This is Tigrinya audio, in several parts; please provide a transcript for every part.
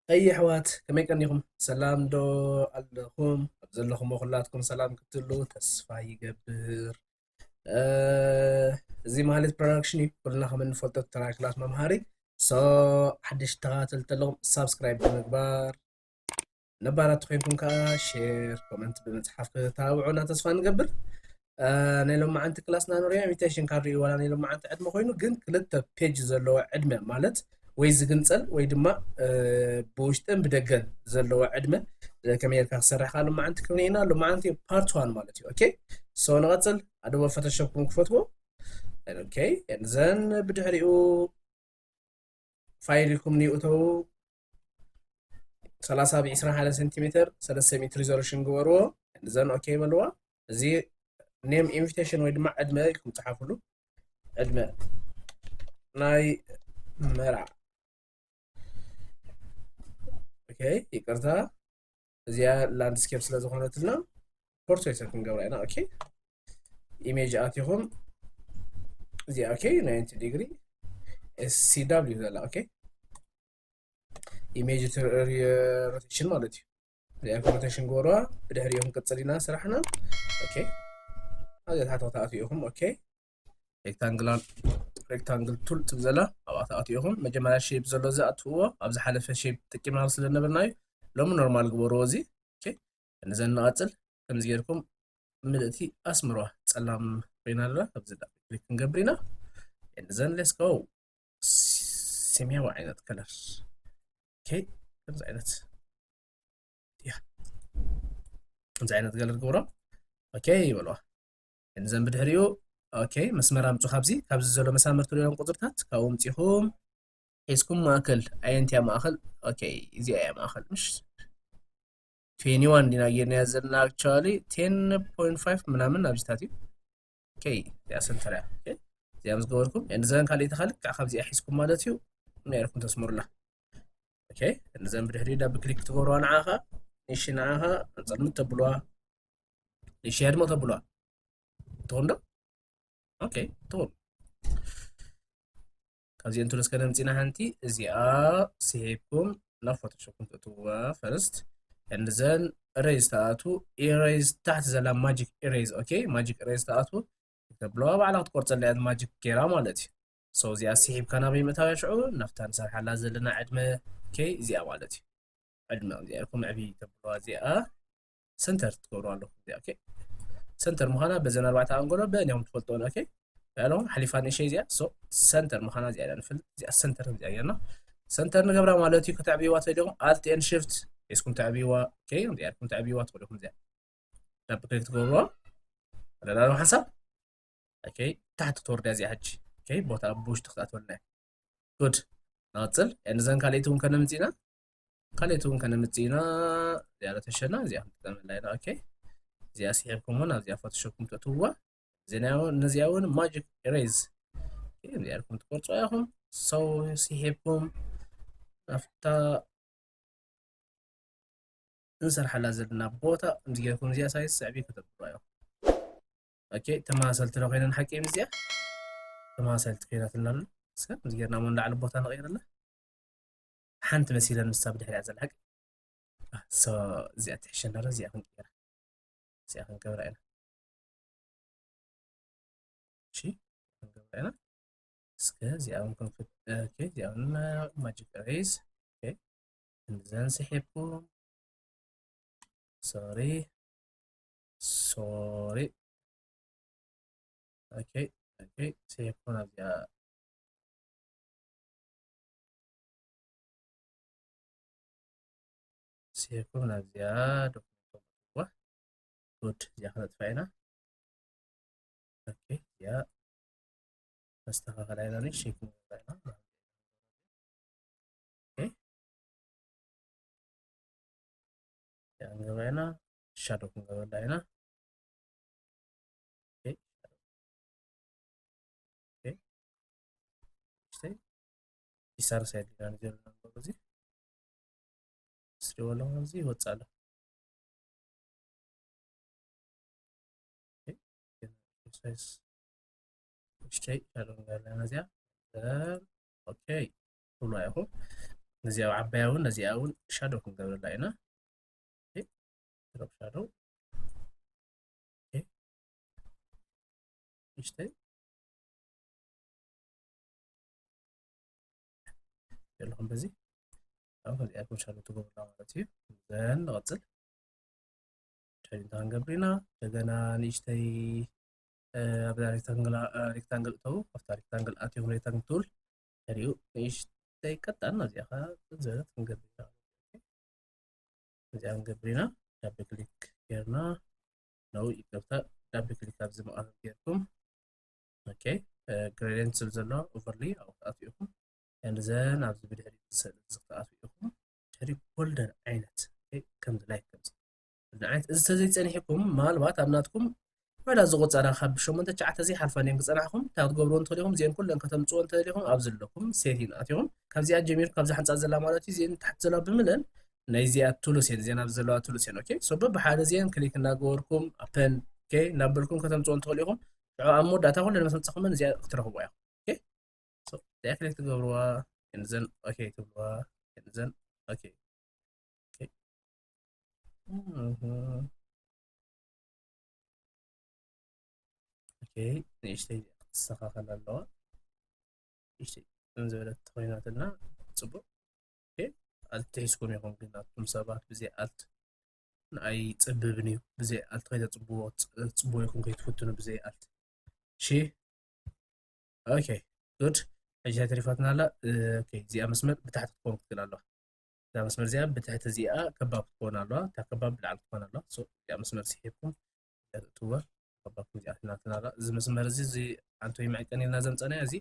ኣይ ኣሕዋት፣ ከመይ ቀኒኹም? ሰላም ዶ ኣለኹም? ኣብ ዘለኹሞ ኩላትኩም ሰላም ክትህሉ ተስፋ ይገብር። እ፣ እዚ ማህሌት ፕሮዳክሽን እዩ። ኩልና ከም እንፈልጦ ተራ ክላስ መምሃሪ። ሶ፣ ሓደሽቲ ተኸታተልቲ ኣለኹም ሳብስክራይብ ብምግባር፣ ነባራት ኮይንኩም ከዓ ሼር፣ ኮመንት ብምጽሓፍ ክተባብዑና ተስፋ ንገብር። እ፣ ናይ ሎማዓንቲ ክላስና ንሪኦ ኢንቪቴሽን ካርድ እዩ፣ ዋላ ናይ ሎማዓንቲ ዕድመ ኮይኑ ግን ክልተ ፔጅ ዘለዎ ዕድመ ማለት ወይ ዝግንጸል ወይ ድማ እ፣ ብውሽጥን ብደገን ዘለዎ ዕድመ እ፣ ከመይ ጌርካ ክሰርሕ ከኣ ሎማዓንቲ ክንርኢ ኢና። ሎማዓንቲ ፓርት ዋን ማለት እዩ። ኦኬ፣ ሶ ንቐጽል። ኣዶበ ፎቶሾፕ እውን ክፈትዎ። ኦኬ፣ ዘን ብድሕሪኡ ፋይል ኢልኩም ንእተው። ሰላሳ ብ ዕስራን ሓደን ሴንቲሜተር ሰለስተ ሚእቲ ሪዞሉሽን ግበርዎ። ዘን ኦኬ በልዋ። እዚ ኔም ኢንቪቴሽን ወይ ድማ ዕድመ ኢልኩም ጸሓፍሉ። ዕድመ ናይ መርዓ። ኦኬ፣ ይቅርታ፣ እዚኣ ላንድስኬፕ ስለ ዝኾነትልና ፖርትሬት ክንገብራ ኢና። ኦኬ፣ ኢሜጅ ኣቲኹም፣ እዚኣ ኦኬ፣ ናይንቲ ዲግሪ ኤስ ሲ ዳብሊው ዘላ። ኦኬ፣ ኢሜጅ ሮቴሽን ማለት እዩ። እዚኣ ሮቴሽን ግበርዋ። ብድሕሪኡ ክንቅጽል ኢና ስራሕና። ኦኬ፣ ኣብ ታሕቲ ክትኣትዩ ኢኹም። ኦኬ፣ ሬክታንግላር ሬክታንግል ቱል ትብል ዘላ ኣብኣ ትኣትዩ ኢኹም። መጀመርያ ሼፕ ዘሎ እዚ ኣትፍዎ። ኣብ ዝሓለፈ ሼፕ ጠቂምና ስለ ዝነበርናዩ ሎሚ ኖርማል ግበርዎ። እዚ ኦኬ፣ ንዘን ንቐጽል። ከምዚ ጌርኩም ምልእቲ ኣስምርዋ። ጸላም ኮይና ኣላ፣ ኣብዚ ዳ ክሊክ ክንገብር ኢና። ንዘን ሌትስ ጎ። ሰማያዊ ዓይነት ከለር። ኦኬ፣ ከምዚ ዓይነት ያ፣ ከምዚ ዓይነት ከለር ግብሮ። ኦኬ ይበልዋ። ንዘን ብድሕሪኡ ኦኬ፣ መስመር ኣምጹ። ካብዚ ካብዚ ዘሎ መሳምር ትሪኦም ቁጽርታት ካብኡ ኣምጺኹም ሒዝኩም ማእከል ኣየንቲያ ማእከል። ኦኬ፣ እዚኣ እያ ማእከል። ምሽ ትዌንቲ ዋን ዲና ጌርና ዘለና፣ ኣክቹዋሊ ቴን ፖይንት ፋይቭ ምናምን ኣብዚታት እዩ። ኦኬ፣ እዚኣ ሰንተር እያ። ኦኬ፣ እዚኣ ምስ ገበርኩም ንዘን ካልእ ተኻልእ ከዓ ካብዚኣ ሒዝኩም ማለት እዩ። ምን ያርኩም ተስምሩላ። ኦኬ፣ ንዘን ብድሕሪ ዳብል ክሊክ ትገብርዋ ንዓኻ፣ ንሺ ንዓኻ ጸልምት ተብልዋ። ንሺ ኣድሞ ተብልዋ። ትኹን ዶ? ኦኬ፣ ትኹን። ካብዚአን ቱልስ ከነምፂና ሓንቲ እዚኣ ስሒብኩም ናብ ፎቶሾፕ ክትእትውዋ ፈርስት። And then ኢሬዝ ተኣቱ፣ ኢሬዝ ታሕቲ ዘላ ማጂክ ኢሬዝ። ኦኬ፣ ማጂክ ኢሬዝ ተኣቱ ተብለዋ ባዕላ ክትቆርፀላ እያ ማጂክ ጌራ ማለት እዩ። So እዚኣ ስሒብካ ናበይ ምእታው እያ ሽዑ? ናብታ ንሰርሓላ ዘለና ዕድመ። ኦኬ፣ እዚኣ ማለት እዩ። ዕድመ እዚኣ ኢልኩም ዕብይ ተብለዋ እዚኣ ሰንተር ትገብሩ ኣለኹም። እዚኣ ኦኬ፣ ሰንተር ምዃና በዘን ኣርባዕተ ኣንጎሎ በእንያም ትፈልጦን። ኦኬ፣ ያለኹም ሓሊፋ ንእሸይ እዚኣ። So ሰንተር ምዃና እዚኣ ኢና ንፈልጥ። እዚኣ ሰንተር እዚኣ ጌርና ሰንተር ንገብራ ማለት እዩ። ከተዕብይዋ ትደሊኹም ኣልት ኤን ሽፍት ሒዝኩም ተዕብይዋ። ኦኬ፣ እዚኣ ኢልኩም ተዕብይዋ ትኽእሉ ኢኹም። እዚኣ ዳብል ክሊክ ትገብርዋ። ኣለና ሓሳብ። ኦኬ፣ ታሕቲ ትወርዳ እዚኣ ሕጂ። ኦኬ፣ ቦታ ኣብ ውሽጢ ክትኣትወልና እያ። ጉድ። ንቐጽል። ንዘን ካልኣይቲ እውን ከነምጽእ ኢና። ካልኣይቲ እውን ከነምጽእ ኢና። እዚኣ ዶ ተሸና፣ እዚኣ ክንጥቀመላ ኢና። ኦኬ፣ እዚኣ ስሒብኩም እውን ኣብዚኣ ፎቶሾፕ ትእትውዋ። እዚኣ እውን፣ ነዚኣ እውን ማጂክ ኢሬዝ። ኦኬ፣ እዚኣ ኢልኩም ትቆርጾ ኢኹም። So ስሒብኩም ናብታ እንሰርሓላ ዘለና ቦታ ከምዚ ጌርኩም እዚኣ ሳይዝ ስዕቢ ከተብሉዋ እዮም። ኦኬ፣ ተመሳሰልቲ ዶ ኮይነን ሓቂ እየን እዚኣ? ተመሳሰልቲ ኮይናትና ኣሎ። እስከ ከምዚ ጌርና እሞ ንላዕሊ ቦታ ንቐይረላ። ሓንቲ መሲለን ንሳ ብድሕሪኣ ዘላ ሓቂ። ሶ እዚኣ ትሕሸና ዶ? እዚኣ ክንቀይራ። እዚኣ ክንገብራ ኢና። እሺ፣ ክንገብራ ኢና። እስከ እዚኣ እውን ክንፍት-፣ ኦኬ፣ እዚኣ እውን ማጂክ ኢሬዝ። ኦኬ፣ እንዘን ስሒብኩም። ሶሪ፣ ሶሪ። ኦኬ፣ ኦኬ፣ ስሒብኩም ኣብዚኣ። ስሒብኩም ናብዚኣ ዶክመንት። ጉድ፣ እዚኣ ክነጥፋ ኢና። ኦኬ፣ እዚኣ ነስተኻኸላ ኢና፣ ኒ ሼፕ ንገብራ ኢና። ኦኬ፣ እዚኣ ንገብራ ኢና፣ ሻዶ ክንገብረላ ኢና። ኦኬ፣ ኦኬ፣ እሺ፣ ዲሳር ሳይድ ኢና ንገብር ነበር እዚ። ስሪ ወላ እዚ ይወጽእ ኣሎ። ኦኬ፣ ሳይዝ እሺ፣ ሻዶ ንገብረላ ኢና እዚኣ። ኦኬ፣ ትብሉ ኢኹም። ነዚኣ ዓባያ እውን ነዚኣ እውን ሻዶ ክንገብረላ ኢና። ድሮፕ ሻዶ ንእሽተይ ዘለኹም በዚ ኣብ ከዚኣ ኮንሻሉ ትገብሩና ማለት እዩ። ዘን ንቐጽል ቻይንታ ክንገብር ኢና። እንደገና ንእሽተይ ኣብዛ ሬክታንግል እተው ኣብታ ሬክታንግል ኣትዮም ሬክታንግል ቱል ተሪኡ ንእሽተይ ቀጣን ናዚኣ ከዓ ዝበለት ክንገብር ኢና። እዚኣ ክንገብር ኢና። ዳብል ክሊክ ጌርና ነው ይቅርታ፣ ዳብል ክሊክ ኣብዚ መቐረብ ጌርኩም ኦኬ ግሬዲየንት ስል ዘሎ ኦቨርሊ ኣብኡ ክትኣትዉ ኢኹም። ንዘን ኣብዚ ብድሕሪ ስእሊ እዚ ክትኣትዉ ኢኹም። ድሕሪ ጎልደን ዓይነት ከምዚ ላይክ ከምዚ ዓይነት እዚ ተዘይፀኒሕኩም ምናልባት ኣብ ናትኩም ወላ ዝቆፀራ ካብ ሸሞንተ ትሽዓተ ዘይሓልፋ እንዲን ክፀናሕኩም እንታይ ክትገብሩ እንትኽእል ኢኹም። እዚአን ኩለን ከተምፅዎ እንተደሊኹም ኣብዚ ኣለኩም ሴቲን ኣትኹም ካብዚኣ ጀሚሩ ካብዚ ሓንፃ ዘላ ማለት እዩ እዚአን ታሕቲ ዘላ ብምለን ናይ እዚኣ ቱሉስ እየን እዚአን ኣብዚ ዘለዋ ቱሉስ እየን። ኦኬ ሶ በብሓደ እዚአን ክሊክ እናገበርኩም ኣፐን ኦኬ እናበልኩም ከተምፅዎ እንትኽእል ኢኹም። ሽዑ ኣብ መወዳእታ ኩለን ምስ መፀኹምን እዚኣ ክትረኽብዋ ኢኹም። ኦኬ ሶ እዚኣ ክሊክ ትገብርዋ እንዘን ኦኬ ትብልዋ እንዘን ኦኬ ኦኬ ንእሽተይ ክትስተኻኸል ኣለዋ። ንእሽተይ ከም ዝበለት ተኮይናትና ፅቡቅ ኣልት ሒዝኩም ኢኹም ግን ኣቱም ሰባት ብዘይ ኣልት ንኣይ ፅብብን እዩ። ብዘይ ኣልት ከይተፅብዎ ፅብዎ ኢኹም ከይትፍትኑ ብዘይ ኣልት እሺ። ኦኬ ጉድ ሕጂ ተሪፋትና ኣላ። እዚኣ መስመር ብታሕቲ ክትኮን ክትክእል ኣለዋ። እዛ መስመር እዚኣ ብትሕቲ እዚኣ ከባብ ክትኮን ኣለዋ። እታ ከባብ ብላዕሊ ክትኮን ኣለዋ። እዚኣ መስመር ስሒብኩም እትወ ከባብ እዚኣ ትናትና ኣላ። እዚ መስመር እዚ እዚ ኣንቶ ይምዕቀን ኢልና ዘምፀናዮ እዚ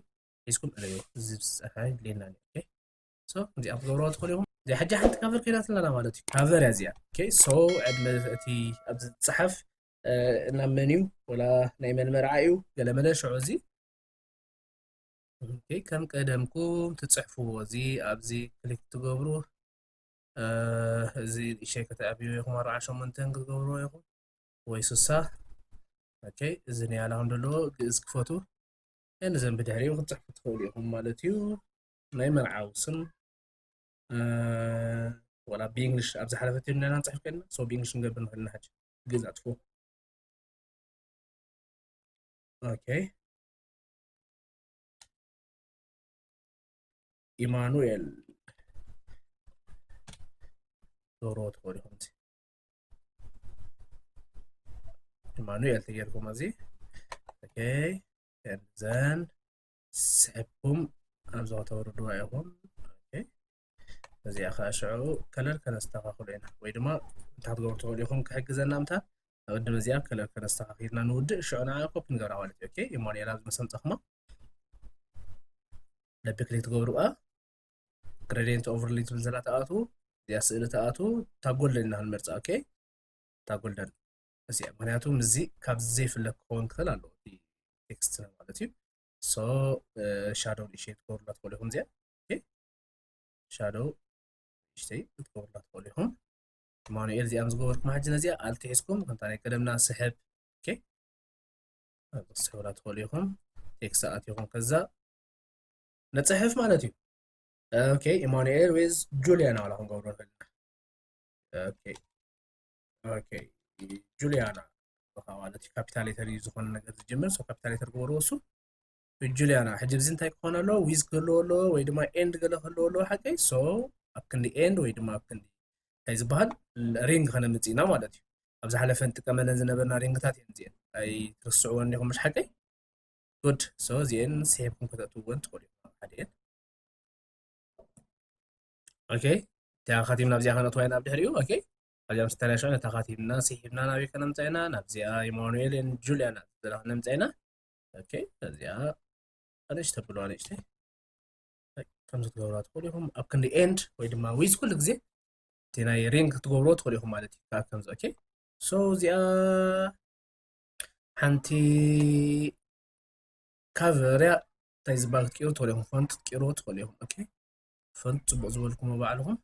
ሒዝኩም እለዮ። እዚ ዝፀሓይ ድሌና ኦኬ እዚኣ ክትገብርዋ ትኽእሉ ኢኹም። እዚኣ ሕጂ ሓንቲ ካቨር ኮይናትለና ማለት እዩ። ካቨር እያ እዚኣ። ኦኬ ሶ ዕድመ እቲ ኣብዚ ዝፀሓፍ ናብ መን እዩ ወላ ናይ መን መርዓ እዩ ገለመለ ሽዑ እዚ ከም ቀደምኩም ትፅሕፍዎ እዚ ኣብዚ ክሊክ ትገብሩ እዚ ንእሸይ ከተዕብዩ ኢኹም ኣርባዓ ሸሞንተን ክትገብርዎ ኢኹም ወይ ስሳ ኦኬ እዚ ንያላ ከም ዘለዎ ግእዝ ክፈቱ እን ዘን ብድሕሪኡ ክትፅሕፉ ትኽእሉ ኢኹም ማለት እዩ ናይ መርዓዊ ስም ወላ ብእንግሊሽ ኣብ ዝሓለፈት ዮናና ንፅሕፍ ከልና ሶ ብእንግሊሽ ንገብር ንኽእል ኢና ሕጂ ግእዝ ኣጥፍዎ ኦኬ ኢማኑኤል ዶሮ ትኾን ይኾን ኢማኑኤል ተጌርኩም እዚ ኦኬ ዘን ስሕብኩም ኣብዚ ከተወርድዋ ኢኹም እዚኣ ከዓ ሽዑ ከለር ከነስተኻኽሎ ኢና ወይ ድማ እንታይ ክትገብሩ ትኽእሉ ኢኹም ክሕግዘና ምታ ኣብ ቅድም እዚኣ ከለር ከነስተኻኺልና ንውድእ ሽዑ ንዓ ኮፒ ንገብራ ማለት እዩ ኢማኑኤል ኣብዚ መሰምፀኽማ ለቢ ክሊክ ትገብሩኣ ግሬዲየንት ኦቨርሊ ትብል ዘላ ተኣቱ እዚኣ ስእሊ ተኣቱ እታ ጎልደን ኢና ክንመርፃ ኦኬ እታ ጎልደን እዚኣ ምክንያቱ ምስዚ ካብ ዘይፍለ ክኸውን ክኽእል ኣለዎ ቴክስትና ማለት እዩ ሶ ሻዶው ንእሽተይ ክትገብሩላ ትኽእሉ ኢኹም እዚኣ ሻዶው ንእሽተይ ክትገብሩላ ትኽእሉ ኢኹም ማኑኤል እዚኣ ዝገበርኩም ሕጂ ነዚኣ ኣልት ሒዝኩም ከምታ ናይ ቀደምና ስሕብ ስሕብላ ትኽእሉ ኢኹም ቴክስ ኣት ኢኹም ከዛ ነፅሕፍ ማለት እዩ ኦኬ ኢማኑኤል ዊዝ ጁሊያና ዋላ ክንገብሮ ንኽእል ኢና ኦኬ ኦኬ ጁሊያና ማለት እዩ ካፒታል ሌተር እዩ ዝኾነ ነገር ዝጅምር ሶ ካፒታል ሌተር ግበርዎ እሱ ጁሊያና ሕጂ ብዚ እንታይ ክኾን ኣለዎ ዊዝ ክህልዎ ኣለዎ ወይ ድማ ኤንድ ገለ ክህልዎ ኣለዎ ሓቀይ ሶ ኣብ ክንዲ ኤንድ ወይ ድማ ኣብ ክንዲ እንታይ ዝበሃል ሪንግ ከነምፅእ ኢና ማለት እዩ ኣብ ዝሓለፈ ንጥቀመለን ዝነበርና ሪንግታት እየን እዚአን ኣይትርስዕወን ኢኹም ምሽ ሓቀይ ጉድ ሶ እዚአን ስሒብኩም ከተእትውወን ትኽእሉ ኢኹም ሓደ እየን ኦኬ እቲኣ ካቲምና ኣብዚኣ ከነእትዋ ኢና ኣብ ድሕሪኡ ኦኬ ኣብዚኣ ምስ ተላሸዑ ነታ ካቲምና ስሒብና ናበይ ከነምፃ ኢና ናብዚኣ ኢማኑኤልን ጁልያና ዝደላ ከነምፃ ኢና ኦኬ እዚኣ ኣንእሽተ ብልዋ ንእሽተይ ከምዚ ትገብራ ትኽእሉ ኢኹም ኣብ ክንዲ ኤንድ ወይ ድማ ዊዝ ኩሉ ግዜ እቲ ናይ ሪንግ ክትገብርዎ ትኽእሉ ኢኹም ማለት እዩ ከዓ ከምዚ ኦኬ ሶ እዚኣ ሓንቲ ካቨር እያ እንታይ ዝበሃል ክትቅይሩ ትኽእሉ ኢኹም ፎንት ክትቅይርዎ ትኽእሉ ኢኹም ኦኬ ፎንት ፅቡቅ ዝበልኩሞ ባዕልኹም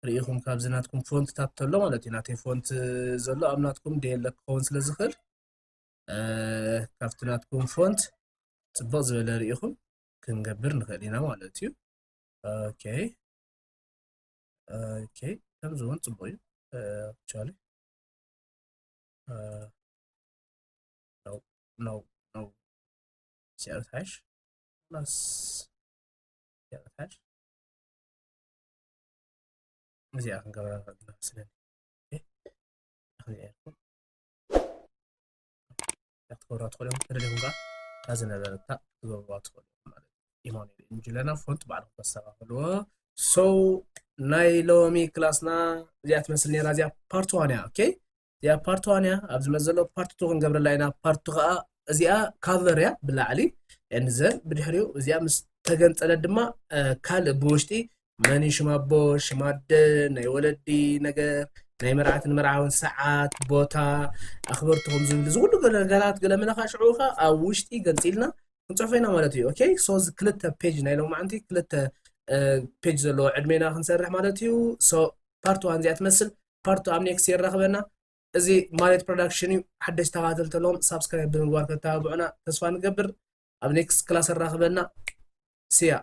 ርኢኹም ካብዚ ናትኩም ፎንትታት ተሎ ማለት እዩ ናተይ ፎንት ዘሎ ኣብ ናትኩም ደየለ ክኸውን ስለ ዝኽእል ካብቲ ናትኩም ፎንት ፅቡቅ ዝበለ ርኢኹም ክንገብር ንኽእል ኢና ማለት እዩ ኦኬ okay ከምዚ እውን ፅቡቅ እዩ። Actually no no no እዚኣ ትሓሽ plus እዚኣ ትሓሽ እዚኣ ክንገብራ ንኽእል ኢና ስለኒ ክትገብራ ትኽእሉ እዮም። ተደሊኹም ከዓ እታ ዝነበረታ ክትገብርዋ ትኽእሉ እዮም ማለት እዩ። ኢማኑኤል እንጅለና ፎንት ባዕልኹም ተስተኻኽልዎ። So ናይ ሎሚ ክላስና እዚኣ ትመስል ነራ። እዚኣ part one እያ። Okay እዚኣ part one እያ። ኣብዚ መዘሎ part two ክንገብረላ ኢና። Part two ከዓ እዚኣ cover እያ ብላዕሊ and then ብድሕሪኡ እዚኣ ምስ ተገንጸለት ድማ ካልእ ብውሽጢ መን ሽም ኣቦ ሽም ኣደ ናይ ወለዲ ነገር ናይ መርዓትን መርዓውን ሰዓት ቦታ ኣኽበርትኹም ዝብል እዚ ኩሉ ነገራት ገለ መለኻ ሽዑ ኸ ኣብ ውሽጢ ገንፂልና ክንፅሕፎ ኢና ማለት እዩ። Okay so እዚ ክልተ page ናይ ሎማዓንቲ ክልተ page ዘለዎ ዕድሜና ክንሰርሕ ማለት እዩ። So part one እዚኣ ትመስል። Part two ኣብ next የራኽበና። እዚ ማለት production እዩ። ሓደሽቲ ተኸታተልቲ ኣለዎም subscribe ብምግባር ከተባብዑና ተስፋ ንገብር። ኣብ next class ኣራኽበና። See ya።